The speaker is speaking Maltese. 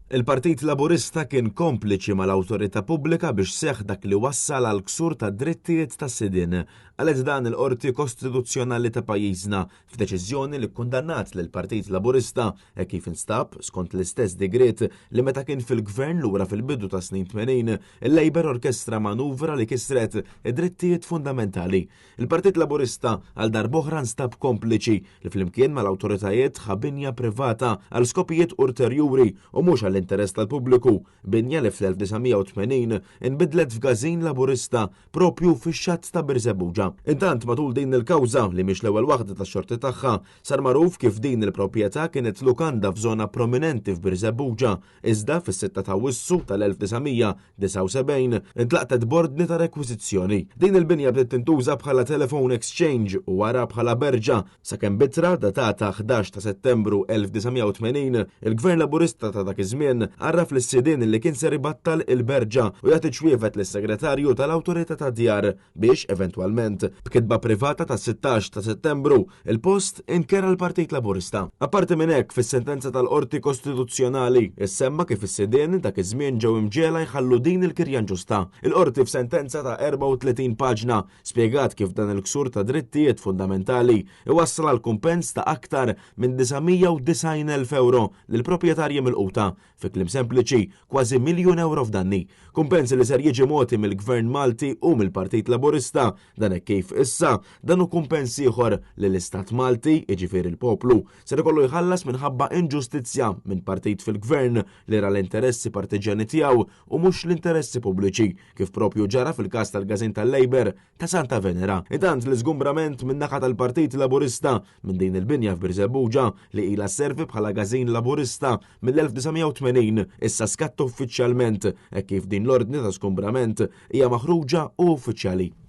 Il-Partit Laburista kien kompliċi mal-awtorità pubblika biex seħħ dak li wassal għal ksur tad-drittijiet tas-sidien. Qalet dan il-Qorti Kostituzzjonali ta' pajjiżna f'deċiżjoni li kkundannat lill-Partit Laburista hekk kif instab, skont l-istess digriet, li meta kien fil-Gvern lura fil-bidu tas-snin 80, il-Labour orkestra manuvra li kisret id-drittijiet fundamentali. Il-Partit Laburista għal darb'oħra nstab kompliċi li flimkien mal-awtoritajiet ħa binja privata għal skopijiet urterjuri u mhux għall-interess tal-pubbliku, binja li fl-1980 inbidlet f'gażin Laburista proprju fix-xatt ta' Birżebbuġa. Intant matul din il-kawża, li mhix l-ewwel waħda tax-xorti tagħha, sar magħruf kif din il-proprjetà kienet lukanda f'żona prominenti f'Birżebbuġa, iżda fis-6 ta' Awwissu tal-1979 intlaqtet b'ordni ta' rekwiżizzjoni. Din il-binja bdiet tintuża bħala telephone exchange u wara bħala berġa, sakemm b'ittra datata 11 ta' Settembru 1980, il-Gvern Laburista ta' dak iż-żmien għarraf lis-sidien li kien ser ibattal il-berġa u jagħti ċwievet lis-Segretarju tal-Awtorità tad-Djar biex, eventwalment, b'kitba privata tas-16 ta' Settembru, il-post inkera l-Partit Laburista. Apparti minn hekk, fis-sentenza tal-Qorti Kostituzzjonali, issemma kif is-sidien dak iż-żmien ġew imġiegħla jħallu din il-kirja inġusta. Il-Qorti f'sentenza ta' 34 paġna spjegat kif dan il-ksur ta' drittijiet fundamentali iwassal għal kumpens ta' aktar minn 990,000 ewro lill-proprjetarji milquta. Fi kliem sempliċi, kważi miljun ewro f'danni. Kumpens li ser jiġi mogħti mill-Gvern Malti u mill-Partit Laburista, dan hekk kif issa dan hu kumpens ieħor li l-Istat Malti, jiġifieri l-poplu, ser ikollu jħallas minħabba inġustizzja minn partit fil-Gvern li ra l-interessi partiġjani tiegħu u mhux l-interessi pubbliċi, kif proprju ġara fil-każ tal-Każin tal-Labour ta' Santa Venera. Intant l-iżgumbrament min-naħa tal-Partit Laburista minn din il-binja f'Birżebbuġa li ilha sservi bħala każin Laburista mill-1980 issa skatta uffiċjalment hekk kif din l-ordni ta' skumbrament hija maħruġa u uffiċjali.